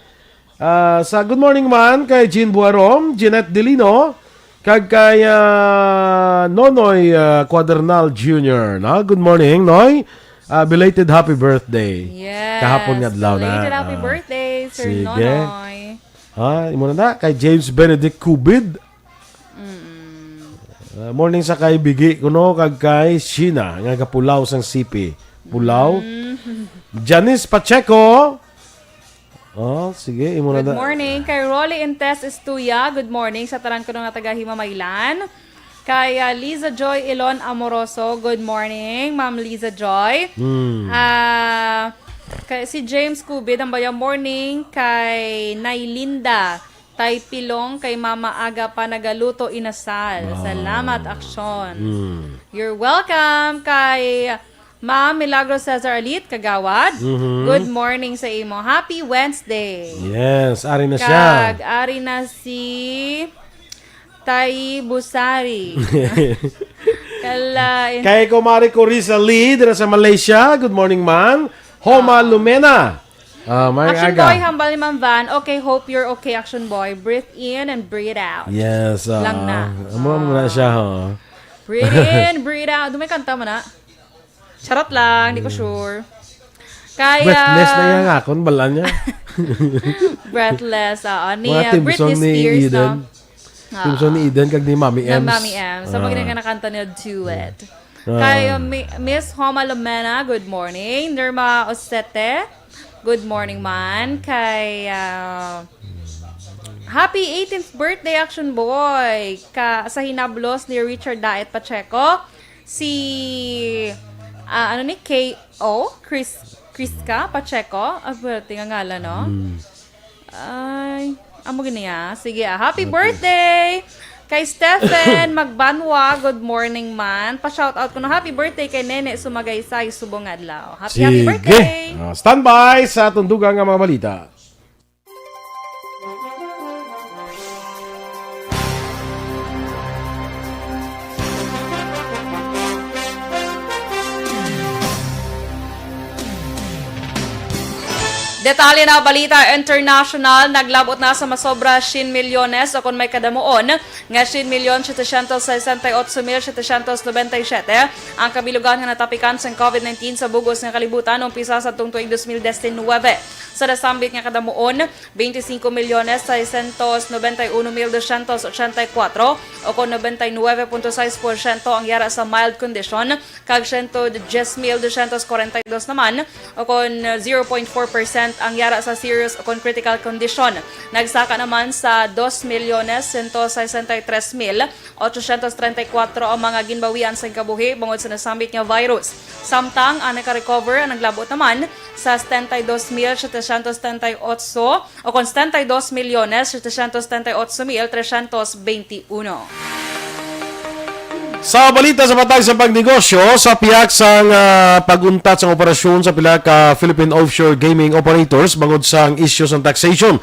Ah, sa good morning man kay Jean Buarom, Jeanette Delino, kag kay, ah, Nonoy, ah, Cuadernal Junior, no? Good morning, Noy. Ah, belated happy birthday. Yes. Kahapon nga adlaw na. Belated happy Ah. birthday, Sir Sige. Nonoy. Ah, imo na na, kay James Benedict Cubid. Mm-mm. Ah, morning sa kay Bigi kuno kag kay Sheena nga gapulaw sang sipi. Pulaw. Mm. Janice Pacheco. Oh, sige, imo na Good na. morning kay Rolly Intes Estuya. Good morning sa tanan kuno nga taga Himamaylan. Kay, ah, Liza Joy Ilon Amoroso. Good morning, Ma'am Liza Joy. Hmm. Ah, kay si James Cubid ang bayang morning kay Nay Linda. Tay Pilong kay Mama Aga pa nagaluto inasal. Ah. Salamat, Aksyon. Mm. You're welcome kay Ma'am Milagro Cesar Alit, Kagawad. Mhm. Good morning sa imo. Happy Wednesday. Yes, ari na siya. Kag ari na si Tay Busari. Kala, in- Kay Kumari Corisa Lee, dira sa Malaysia. Good morning, man. Homa Ah. Lumena. Ah, may Action aga. Boy, hambal ni Ma'am Van. Okay, hope you're okay, Action Boy. Breathe in and breathe out. Yes, ah, Lang na. Amo mo na siya, ho. Breathe in, breathe out. Dumay kanta mo na. Charot lang, di ko sure. Kaya Breathless na yan nga, kung balaan niya. Breathless, oo. Ni, Mga uh, theme Britney song ni Spears, Eden. no? Theme song ni Eden kag ni Mami Na Ems. Mami Ems. So, Ah. pag nga nakanta niya, duet. Ah. Kay, uh, Mi-, Miss Homa Lomena, good morning. Norma Osete, good morning man. Kay, uh, happy eighteenth birthday, Action Boy. Ka, sa hinablos ni Richard Daet Pacheco, si, ah, ano ni, K O, Chris, Chriska Pacheco. Ah, birthday nga ngalan, no? Mm. Ay, amo gini, ah. Sige, ah. Happy Okay. birthday! Kay Stephen Magbanwa, good morning man. Pa-shoutout ko na happy birthday kay Nene Sumagaysay, subong nga adlaw. Happy, happy Sige. birthday! Ah, standby sa tundugan nga mga balita. Detalye na balita international, naglabot na sa masobra siyam milyones o kon may kadamuon nga siyam milyon setecientos sesenta y ocho mil setecientos noventa y siete ang kabilugan nga natapikan sang COVID nineteen sa bug-os nga kalibutan umpisa sa tung tuig dos mil diecinuebe. Sa nasambit nga kadamuon, veinticinco millones seiscientos noventa y uno mil doscientos ochenta y cuatro o kon noventa y nuebe punto sais porsyento ang yara sa mild condition, kag siyento dyes mil dosyentos kwarenta y dos naman, o kon zero point four percent ang yara sa serious o kon critical condition. Nagsaka naman sa dos milyones sento sesenta y tres mil ochocientos treinta y cuatro ang mga ginbawian sang kabuhi bangod sa nasambit nga virus. Samtang ang nakarecover ang naglabot naman sa setenta y dos mil setecientos setenta y ocho o kon setenta y dos milyones setecientos setenta y ocho mil trescientos veintiuno. Sa balita sa patag sa pagnegosyo, sa pihak sang, ah, pag-untat sang operasyon sa pila ka Philippine offshore gaming operators bangod sang isyu sang taxation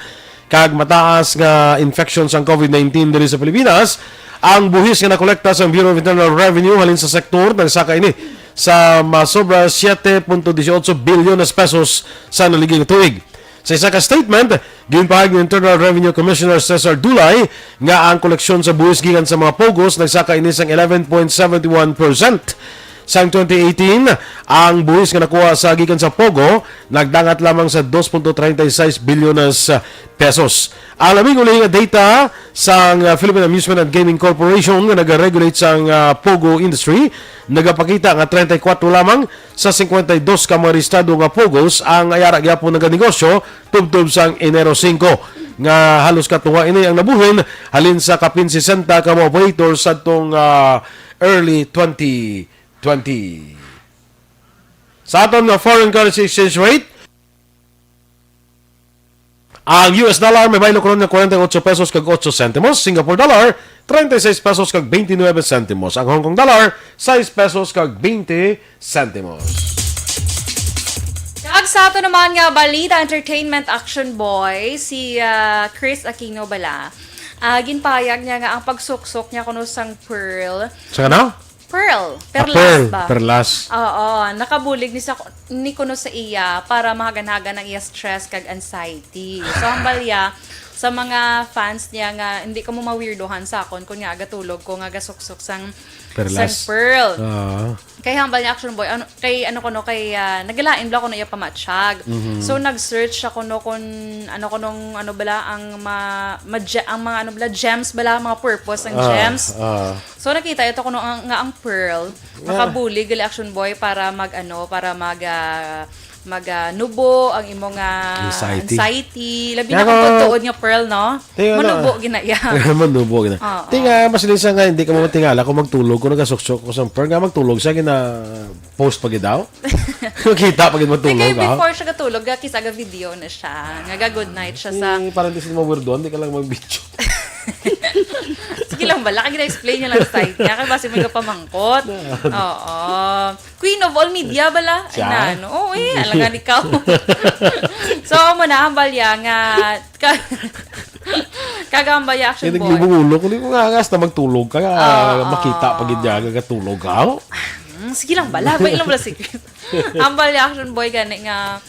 kag mataas nga infection sang COVID nineteen diri sa Pilipinas, ang buhis nga nakolekta sang Bureau of Internal Revenue halin sa sektor nagsaka ini sa masobra siete punto dieciocho bilyones pesos sa naligid nga tuig. Sa isa ka statement, ginpahayag ni Internal Revenue Commissioner Cesar Dulay nga ang koleksyon sa buhis gikan sa mga POGOs nagsaka ini sang eleven point seven one percent. Sang twenty eighteen, ang buhis nga nakuha sa gikan sa POGO nagdangat lamang sa dos punto treinta y seis bilyones pesos. Ang labing uli nga data sang, uh, Philippine Amusement and Gaming Corporation nga nag-regulate sang, uh, POGO industry nagapakita nga treinta y cuatro lamang sa cincuenta y dos ka mga rehistrado nga POGOs ang ayara gyapon naganegosyo tubtob sang Enero singko, nga halos katunga ini ang nabuhin halin sa kapin sesenta ka mga operators sadtong, ah, early twenty twenty. Sa aton nga foreign currency exchange rate, ang U S dollar may baylo karon nga forty-eight pesos kag eight centimos, Singapore dollar treinta y seis pesos kag twenty-nine centimos, ang Hong Kong dollar sais pesos kag twenty centimos. Kag sa ato naman nga balita, entertainment, Action Boy, si, ah, Chris Aquino bala, ah, ginpahayag niya nga ang pagsuksok niya kuno sang pearl. Sa ano? Pearl. Ah, Perlas pearl, ba? Perlas. Oo, nakabulig ni sa, ni kuno sa iya para mahagan-hagan ang iya stress kag anxiety. So, ang balya, sa mga fans niya nga, hindi ko mo mawirdohan sa akon kung nga agatulog ko nga gasuksok sang, Perlas. Sang pearl. Oo. Kay hambal niya, Action Boy, ano, kay ano kuno, kay, ah, nagalain bala kuno iya pamatyag. Mhm. So, nag-search siya kuno kung ano kunong, ano bala, ang ma-, ma-, ang mga ano bala, gems bala, mga purpose ng Ah, gems. Ah. So, nakita ito kuno ang, nga ang pearl, Ah. makabulig gali, Action Boy, para mag, ano, para mag, ah, mag, ah, nubo ang imo nga Anxiety. Anxiety. Labi Kaya na kung ako pagtuon nga pearl, no? Tingala. Manubo gina iya. Manubo gina. Oo. Tinga, mas lisa nga, hindi ka mo matingala kung magtulog, kung nagasuksok ko sa pearl, nga magtulog siya, gina-post pa gid daw. Kita pa gid magtulog, Tingga ah. Before siya gatulog, ga-kiss aga video na siya. Nga ga-good night siya sa Eh, parang di sila mawirdoan, di ka lang mag-video. Sige lang bala, kag gina-explain niya lang side niya, kay basi may kapamangkot. Oo. Queen of all media bala. Ay, Siya? na, ano? Oo, eh, alangan ikaw. So, amo na, hambal ya nga, ka-, kag hambal ya, Action Hindi Boy. Gibungulo ko, di ko nga angas na magtulog ka, Oo. makita pa gid niya, gagatulog ka, oh. Mm, sige lang bala, ba, ilang bala, sige. Hambal ya, Action Boy, gani nga,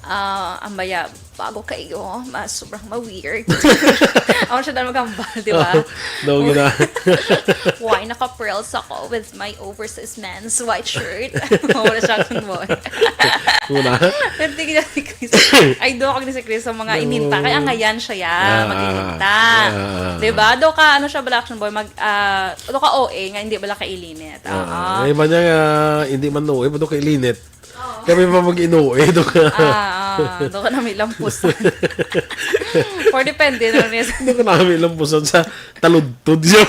ah, hambal ya, bago kayo, mas sobrang ma-weird. Ako siya na maghambal, di ba? No, gina- Why naka-pearls ako with my oversized men's white shirt? Wala siya, Action Boy. Wala. Pero tingnan ni Chris. Ay, do ako ni si Chris sa mga No. ininta. Kaya ngayon siya, ya. Ah, Mag-ininta. Ah. Di ba? Do ka, ano siya bala, Action Boy? Mag, ah, do ka O A nga, hindi bala kailinit. Ah, Oo. May iba niya nga, hindi man O A, pero kailinit. Oo. Kami pa mag-inuwi, do ka. Ah, ah, do ka na may lampusan. For depende na rin. Do ka na may lampusan sa taludtod siya.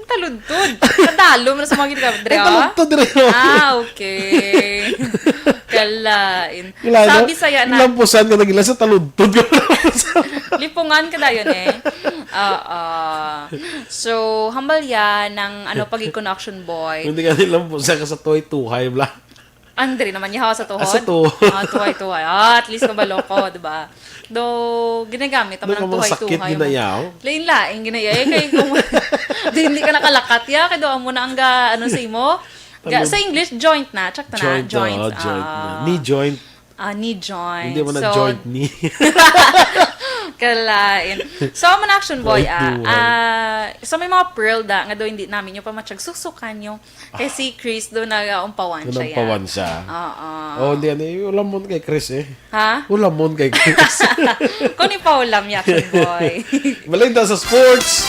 Taludtod? Kadalo mo na sa mga ginagawa, Dre, Ay, ah? taludtod, Dre, oh. Ah, okay. Kalain. Kalain, Sabi no? Saya na. Lampusan ka nagila sa taludtod ka. Lipungan ka dayon eh. Oo. So, hambal yan ng ano, pag-connection boy. Hindi ka nilampusan ka sa tuhay-tuhay, bla. Andre naman niya sa tuhod. Ah, sa tuhod. Ah, tuhay-tuhay. Ah, at least kabalo ko, di ba? Do, ginagamit naman ang tuhay-tuhay. Sakit ginayaw? Lain-lain ginayaw. Eh, kay kung di, hindi ka nakalakat, ya, kay do amo na ang ga, ano sa imo? Ga, sa English, joint na. Check na na. Joint, joint. Ah, joint na. Ah. Knee joint. Ah, knee joint. Hindi mo na joint knee. Kalain. So, amo na action boy, ah, ah, so may mga pearl da, nga do hindi namin yung pamatsag susukan yung Kay si Chris, doon nag-aumpawan siya, Doon nag-aumpawan siya. Oo. Oh, hindi, ano, eh, ulamon kay Chris, eh. Ha? Ulamon kay Chris. Kung ipaulam niya, action boy. Balita sa sports.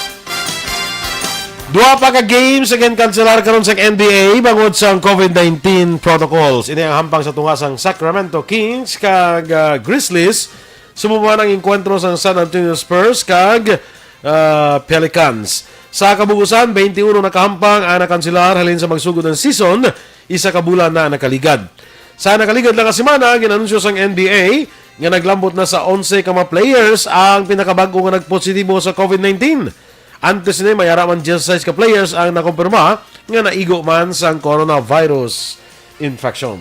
Duha pa ka games again kanselar karon sa N B A bangod sa COVID nineteen protocols. Ini ang hampang sa tunga sang Sacramento Kings kag, ah, Grizzlies. Sumubong ang engkwentro sang San Antonio Spurs kag, ah, Pelicans. Sa kabugusan, twenty-one na kahampang ang nakanselar halin sa magsugod ang season, isa ka bulan na nakaligad. Sa nakaligad lang nga semana, ginanunsyo sang N B A nga naglambot na sa onse ka mga players ang pinakabag-o nga nagpositibo sa COVID nineteen. Antes ni, may ara man diyesisais ka players ang nakumpirma nga naigo man sang coronavirus infection.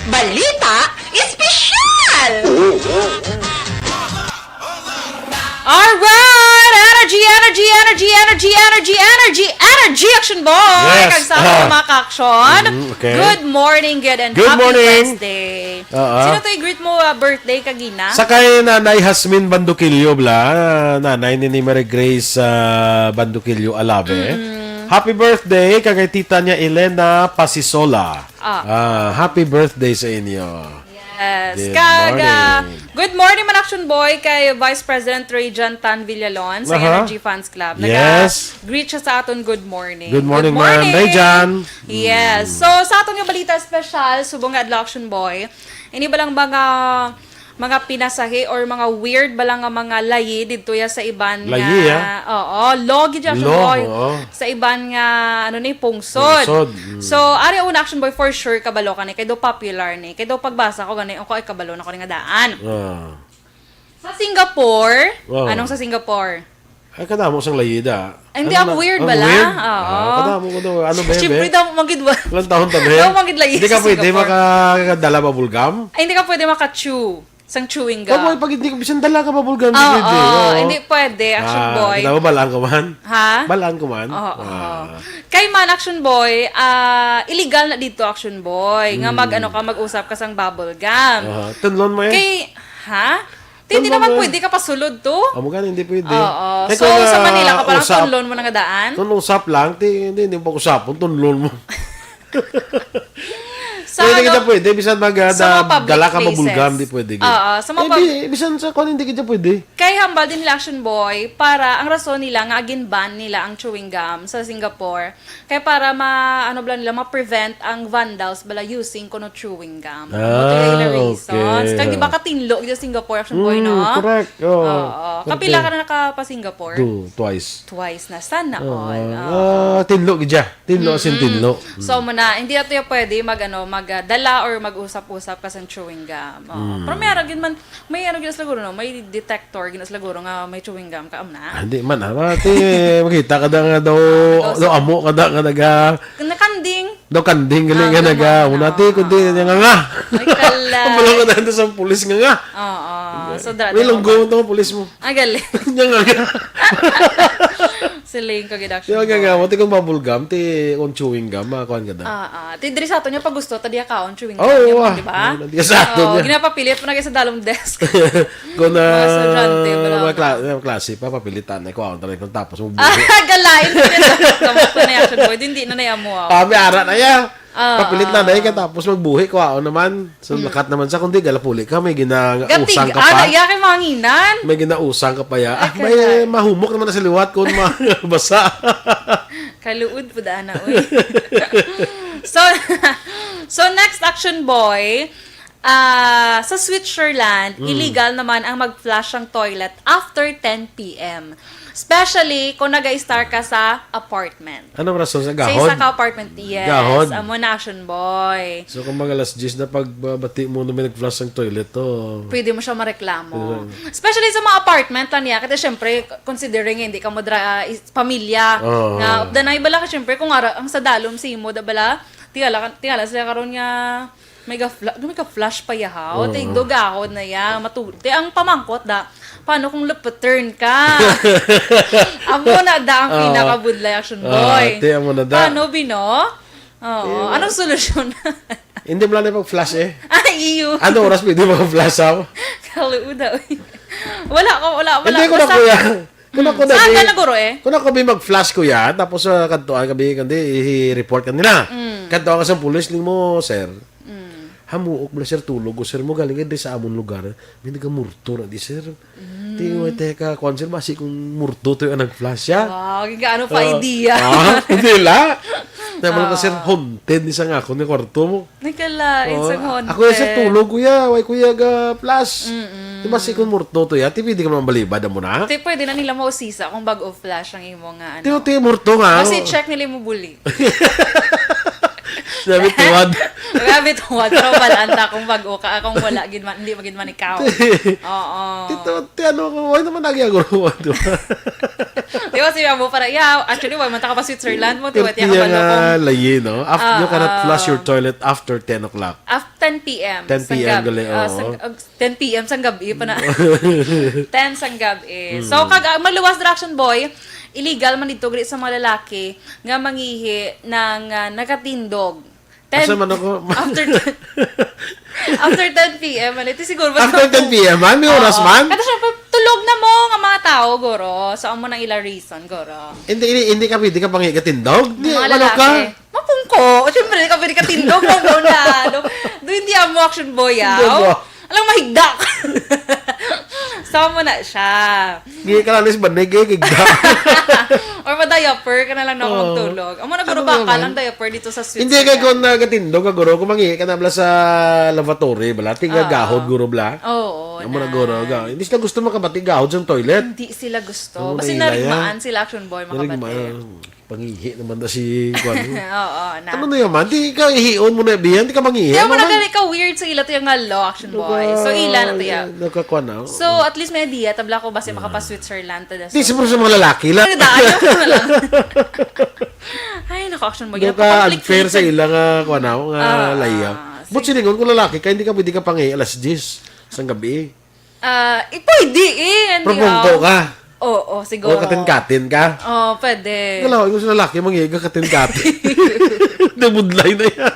Balita Espesyal! Alright! Energy, energy, energy, energy, energy, energy, energy, Action Boy! Yes. Kag sa aton mga ka-action, Mm, okay. Good morning, good and Good happy morning. Wednesday. Oo. Sino to'y greet mo ah, birthday kagina? Sa kay Nanay Hasmin Banduquillo, bla, Nanay ni, ni Mary Grace ah, Banduquillo Alave. Happy birthday kay tita niya Elena Pasisola. Ah. Ah, happy birthday sa inyo. Yes. Good Kag, ah, morning. Good morning man, Action Boy, kay Vice President Ray Jan Tan Villalon sa Aha. Energy Fans Club. Yes. Nag-greet siya sa aton good morning. Good morning, man. Ray Jan. Yes. So, sa aton nga balita special, subong nga adlaw, Action Boy, ini ba lang mga mga pinasahi or mga weird ba lang nga mga layi didto ya sa iban nga Layi, ah? Oo, law gid ya, Action Law, Boy. Oo. Sa iban nga ano ni pungsod. Pungsod, mm. So, ari una, Action Boy, for sure kabalo ka ni kay do popular ni. Kay do pagbasa ko gani, ako ay kabalo na ko ni nga daan. Ah. Sa Singapore, Wow. Anong sa Singapore? Ay, kadamo sang layida. Ay, hindi, Ano ang na- weird ang bala. weird? Oo. Ah, kadamo ko daw. Ano, bebe? Siyempre daw, magid wa- Ilang taon ta, be? Daw, magid layi Hindi ka sa pwede Singapore. makadala bubble gum? Ay, hindi ka pwede maka-chew. Sang chewing gum. Kamoy, pag hindi ko bisan dala ka bubble gum, hindi Oo, pwede. Oo. hindi pwede, Action Ah, Boy. Kita mo, balaan ko man. Ha? Balaan ko man. Oo. Ah. Kay man, Action Boy, ah, illegal na dito, Action Boy, nga mag, ano ka, mag-usap ka sang bubble gum. Ah, tunlon mo eh. Kay, ha? Di, hindi Tunlon naman mo eh. Pwede ka pasulod to. Amo gani, hindi pwede. Oo. Kay So, kung, sa ah, Manila ka parang usap, tunlon mo na nga daan? Kung usap lang, di, hindi, hindi mo pag-usapon, tunlon mo. Sa Pwede ano, ka pwede, bisan mag, ah, sa mga da- public dala ka places. Bubble gum, di pwede. Oo, sa mga Eh, pub- bi- bisan sa kung hindi ka pwede. Kay hambal din nila, Action Boy, para ang rason nila nga gin-ban nila ang chewing gum sa Singapore, kay para ma, ano bala nila, ma-prevent ang vandals bala using kuno chewing gum. Ah, Amo to yung reasons. okay. Kag di ba katinlo gid sa Singapore, Action Boy, Mm, no? Correct. Oo. Oo. Correct. Kapila ka na nakapa-Singapore? Two, twice. Twice na. Sana Oo. all. Oo. Ah, tinlo gid siya. Tinlo as in tinlo. So, muna, hindi nato yung pwede mag, ano, mag, ah, dala or mag-usap-usap ka sa chewing gum. Oo. Mm. Pero may ara gid man, may ano gid sila guro, no? May detector gid sila guro nga may chewing gum ka, amna. Ah, hindi man, ah. Mati, makita ka da nga daw, Ah, daw amo ka da nga naga, Nakanding. daw kanding gali Ah, nga gama naga, na. muna ti, kundi niya nga nga. Ay, kalay. Ang balong ka dahil sa pulis nga nga. Oo. So, dra- May lunggo mo itong pulis mo. Ah, galing. Niya nga nga. Siling ko gid, Di Action ba nga Boy. nga, mati kung bubble gum, ti kung chewing gum, ah, kuhan ka da. Ah, ah. Ti diri sa ato niya pag gusto ta diya kaon chewing gum, Oo, yun, ah. di ba? Di sa ato Oo, niya. Ginapapilit mo na kayo sa dalom desk. Kung na, Mga estudyante, wala mga na. kla- mga klase pa, papilitan na, kuha ko talaga tapos mo Ah, galain ko yung dalom. Kamusta na yung Action Boy? Hindi na na yung amo, ah. Ah, may ara na ya. Ah, Papilit na ah. na, eh, tapos magbuhi, kuha ko naman. So, lakat naman sa, kung di, galapuli ka, may gina-, Gatig, usang ka ano, pa. Iya kay manginan. May ginausang ka pa ya. Ah, Ay, may kalay. mahumok naman na sa liwat kung mabasa. Kaluod po daan na, uy. So, so next, Action Boy, ah, sa Switzerland, Mm. illegal naman ang mag-flush ang toilet after ten p m. Especially kung nag-star ka sa apartment. Anong rason sa Sa gahod? isa ka apartment, yes. Gahod. Amo na, Action Boy. So, kung mga alas diyes na pagbati mo na may nag-flush ng toilet, to. Pwede mo siya mareklamo. Pwede. Especially sa mga apartment lang niya. Kasi syempre, considering hindi ka mo dra- is- pamilya. Oo. Nga, danay bala ka syempre, kung ara, ang sa dalom si mo, da bala, tingala, tingala sila karon nga, may ga-fla- may ga-flash pa yahaw. Oo. Tigdo gahod na ya. Matu- te, ang pamangkot da, paano kung left turn ka? Amo na da ang Oo. pinakabudlay, Action Ah, Boy. te, amo na da. Paano, Bino? Oo. Te, Anong solusyon? Hindi mo lang pag-flash eh. Ay, iyo. Ano oras pwede mag-flash ako? Kaluuda, uy. Wala ko, wala, wala. Hindi ko na, Basta- kuya. Kung ako na, Saan bi- ka naguro eh? Kung ako bi mag-flash, kuya, tapos uh, kadtuan kami, kundi i-report ka nila. Mm. Kadtuan ka sa pulis, ning mo, sir. Mm. Hamuok mo, sir, tulog ko, sir, mo galing ka diri sa amon lugar. May nagamurto na di, sir. Ti, wait, teka, kuan, sir, basi kung murto to yung nag-flash siya. Wow, gaano pa Ah, idea? Ah, hindi la. Naman ka, sir, Ah. haunted ni sa nga ako ni kwarto mo. Nagkalain Oh, sa haunted. Ako yung, sir, tulog, kuya. Why, kuya, ga-flash? Mm-mm. Diba, si kung murto to, ya, ti, pwede ka man balibad, amo na? Ti, pwede na nila mausisa kung bag-o flash ang imo nga, ano. Ti, ti, murto nga. Basi check nila mo buli. Sabi, tuwad. Grabe, tuwad. Pero balaan ta kung bag-o ka, kung wala, gid man, hindi magid man ikaw. Oo. Tito, ti, ano ko, why naman lagi ako, diba? Di ba, si amo para, yeah, actually, wala man taka pa Switzerland mo, tiwa, tiya ka Pertiya nga balokong. Layi, no? Af-, Ah, you cannot flush ah. Your toilet after ten o'clock. Af-, ten p m. Ten p m sang gab-, gali, ah, oo. Sang, ah, ten p m sang gabi pa na. Ten sang gabi. Mm. So, kag, ah, maluwas dira, Action Boy, illegal man dito, gali sa mga lalaki, nga mangihi ng, ah, nakatindog. Ten, Asa man ako? After ten, after ten p m, ano, ito siguro, After ten p m, man? May oras Oo. Man? Kaya siya, tulog na mo nga mga tao, guro. So, amo nang ila reason, guro. Hindi, hindi, hindi ka pwede ka pangi katindog? Di, Mga ano ka? Lalaki. Mapungko. O, siyempre, hindi ka pwede katindog. No, no, na. No. Do, hindi amo, Action Boy, ah. Hindi mo. Alang mahigda. So, amo na siya. Gi ka lang is banig, eh, gigda. Or ma-diaper ka na lang na Oo. Magtulog. Amo na, guro, Ano baka naman? Lang diaper dito sa Hindi, kay Switzerland. Kung nagatindog ka, guro, kung mangi ka na bala sa lavatory, bala, tingga Oo. Gahod, guro, bala. Oo, Amo na, na. Guro, ga-, hindi sila gusto makabati gahod sa toilet. Hindi sila gusto. Amo Kasi na, ilaya. Narigmaan sila, Action Boy, makabati. Narigmaan. Pangihi naman na si, kuwan. Oo, na. Ano na yun, man? Di ka ihion mo na, biyan, di ka mangihi. Di mo Ano na man? Gani ka weird sa ila to yung nga law, Action Boy. Diba? So, ila na to, ya. Nagkakuha na. So, at least may idea. Tabla ko, basi Ah. Makapa-Switzerland to. Di, So, siguro sa mga lalaki lang. Ano da? Ayaw ko na lang. Ay, naku, Action Boy. Doon ka Napaka-complicated. Unfair sa ila nga, kuwan na, nga Ah, laya. But sige. Silingon ko lalaki ka, hindi ka pwede ka pangi alas diyes sang gabi. Ah, eh, pwede eh. Hindi, Pero pungko ah. Ka? Oo, siguro. O katin-katin ka? Oo, pwede. Galaw, yung sa lalaki, mangiga katin-katin. Nabudlay na yan.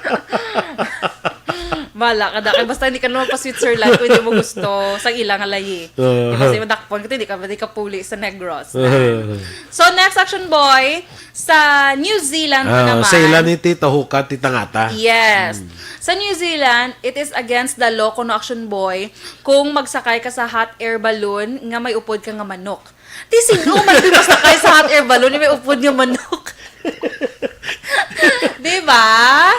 Bala ka, da. Kaya basta hindi ka naman pa Switzerland, kung hindi mo gusto, sa ilang alayi. Ah. Kasi madakpon ka, hindi ka, hindi ka puli sa Negros. Ah. So, next, Action Boy, sa New Zealand pa Ah, naman. Sa ila ni Tita Huka, Tita Ngata. Yes. Hmm. Sa New Zealand, it is against the law, kuno, Action Boy, kung magsakay ka sa hot air balloon nga may upod ka nga manok. Di sino man di masakay sa hot air balloon nga may upod nga manok? Di ba?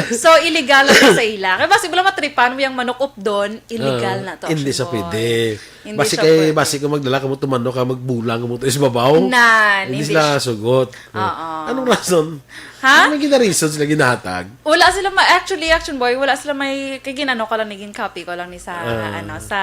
So, illegal na to sa ila. Kaya basi wala matripan mo yung manok updon, illegal Ah, na to, hindi Action sa Boy. Pwede. Hindi Basi siya kay, pwede. Basi kung magdala ka mo, tumano ka, magbulang mo to is babaw. Nan, Hindi hindi sila siya. Sugot. Oo. Anong rason? Ha? Ano may ginareason sila ginahatag? Wala sila ma-, actually, Action Boy, wala sila may, kay ginano ko lang, naging copy ko lang ni sa, Ah. Ano, sa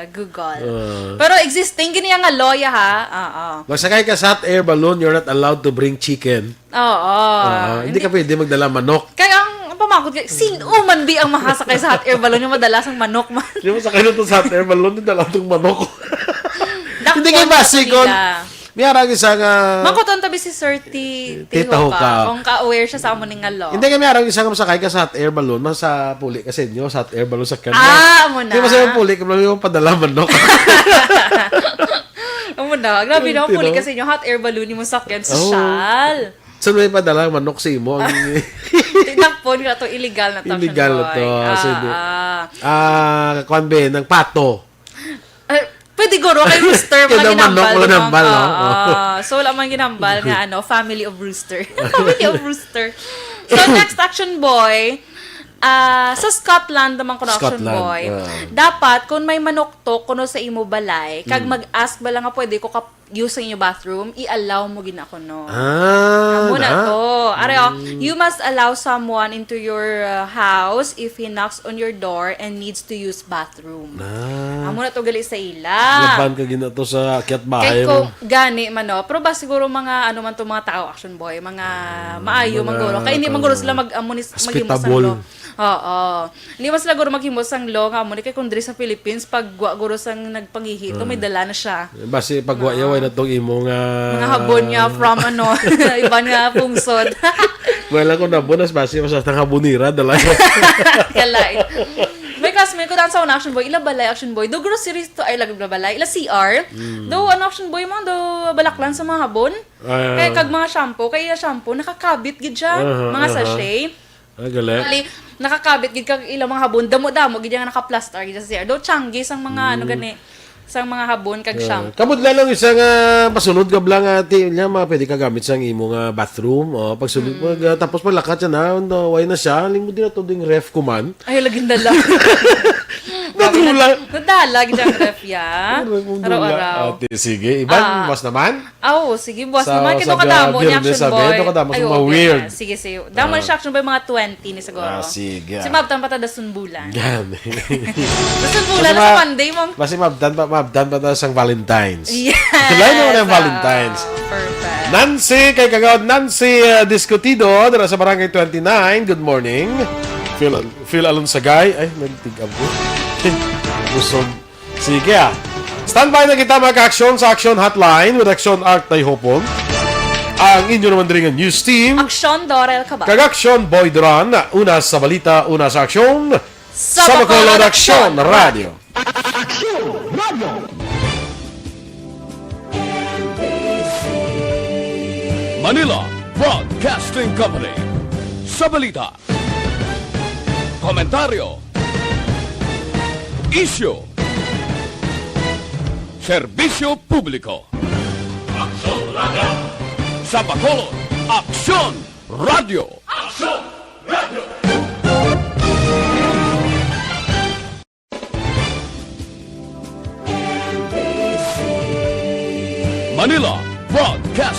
Google. Ah. Pero existing, gini ang law, ya, ha? Oo. Magsakay ka sa hot air balloon, you're not allowed to bring chicken. Oo. Ah, hindi Hindi. Ka pwede magdala manok. Kaya ang, ang pamakot kay, sino man di ang makasakay sa hot air balloon yung madala sang manok man? Di mo sakay na to sa hot air balloon, yung dala tong manok. Dakpon Hindi kay basi nila. Kon, may arang isa nga Mangkuton tabi si Sir Ti-, Tita Tiho Hoka. Hoka. Kung ka-aware siya sa amo ning nga law. Hindi kay may arang isa nga masakay ka sa hot air balloon, mas sa puli ka sa inyo, sa hot air balloon sa kanya. Ah, amo na. Di ba sa puli ka, yung padala manok? Amo na. Grabe na, Tino. Puli ka sa inyo, hot air balloon yung sakyan, Oh. Sosyal. Sa may padala manok sa imo ang Tinakpon ka to, illegal na to, Illegal na Action Boy. To. Ah, Sige. Ah. Ah, kuwan be, ng pato. Eh, pwede guro kay rooster, Kaya mga daw manok, ginambal, mga di ba? Nambal, no? Ah, ah. So, wala man ginambal nga, ano, family of rooster. Family of rooster. So, next, Action Boy, ah, sa Scotland naman kuno, Action Scotland, Boy. Ah. Dapat, kung may manok to, kuno sa imo balay, kag Hmm. Mag-ask bala nga pwede ko ka use sa inyo bathroom, i-allow mo gina kuno. Ah, Amo na na. To. Are, oh, Mm. You must allow someone into your, uh, house if he knocks on your door and needs to use bathroom. Ah. Amo na to gali sa ila. Laban ka gina to sa akyat bahay Kay ko, mo. Gani man, no? Pero ba siguro mga, ano man to, mga tao, Action Boy, mga Ah, maayo mga man guro. Kay hindi man guro tao. Sila mag-, amo ni, maghimo sa Hospitable. Lo-, Oo. Hindi man sila guro maghimo sang law nga amo ni kay kung diri sa Philippines, pag wa guro sang nagpangihi to, Ah. May dala na siya. Basi pag wa Oo. Yaw, ay natong imo nga Mga habon nga from ano, iban nga pungsod. Wala ko na bonas, basi mas tang habonira, dala. Kalay. May classmate ko daan sa una, Action Boy, ila balay, Action Boy. Do groceries to, ay, lagi ila balay. Ila C R. Mm. Do, ano, Action Boy, mga do balaklan sa mga habon. Ah. Kaya kag mga shampoo, kaya shampoo, nakakabit gid siya. Aha, Mga aha. Sachet. Ah, gali. Bali, nakakabit gid kag ilang mga habon, damo-damo gid nga nakaplastar gid sa C R. Do, changi sang mga, ano Mm. gani, sang mga habon kag Yeah. Shampoo. Kabudla lang isa nga masunod ka bala nga, ti, niya, mga pwede ka gamit sang imo nga bathroom. Oh, pag sulod, Mm. pag, ah, tapos paglakat siya na, no, way na siya, limod din na to ding ref ko man. Ay, laging dala. No, Wala. Nadala, gid ang ref, ya. Wala kong dula. Araw-araw. Ate, sige. Iban, Ah. mas naman? Ah, oo, sige, boss. Sa, Naman, sa kito kadamo ni Biyernes, Action sabi, Boy. Ito kadamo sa Ay, mga okay weird. na. Sige, sige. Damo Ah. ni siya Action Boy, mga twenty ni siguro. Ah, sige. Si Mabtan pa ta dason bulan. Yan. Dason bulan Kasi na sa ma-, Monday, mong kasi Mabtan pa, Mabtan pa ta sang Valentine's. Yes. Lain naman ang Ah, Valentine's. perfect. Nancy, kay Kagawad Nancy, ah, Discutido, dira sa Barangay twenty-nine. Good morning. Phil, Phil Alonsagay. Ay, may tig-ab ko. Busog. Sige, ah. Standby na kita, mga ka-aksyon, sa Aksyon Hotline with Aksyon Art Tayhopon. Ang inyo naman diri nga news team. Aksyon Dorel Cabal. Kag Aksyon Boy Duran, una sa balita, una sa aksyon. Sa Sa Bacolod Bacolod Aksyon Aksyon Radio. Aksyon Radio. Manila Broadcasting Company. Sa balita, komentaryo, isyu, serbisyo publiko. Aksyon Radio. Sa Bacolod, Aksyon Radio. Aksyon Radio. Manila Broadcasting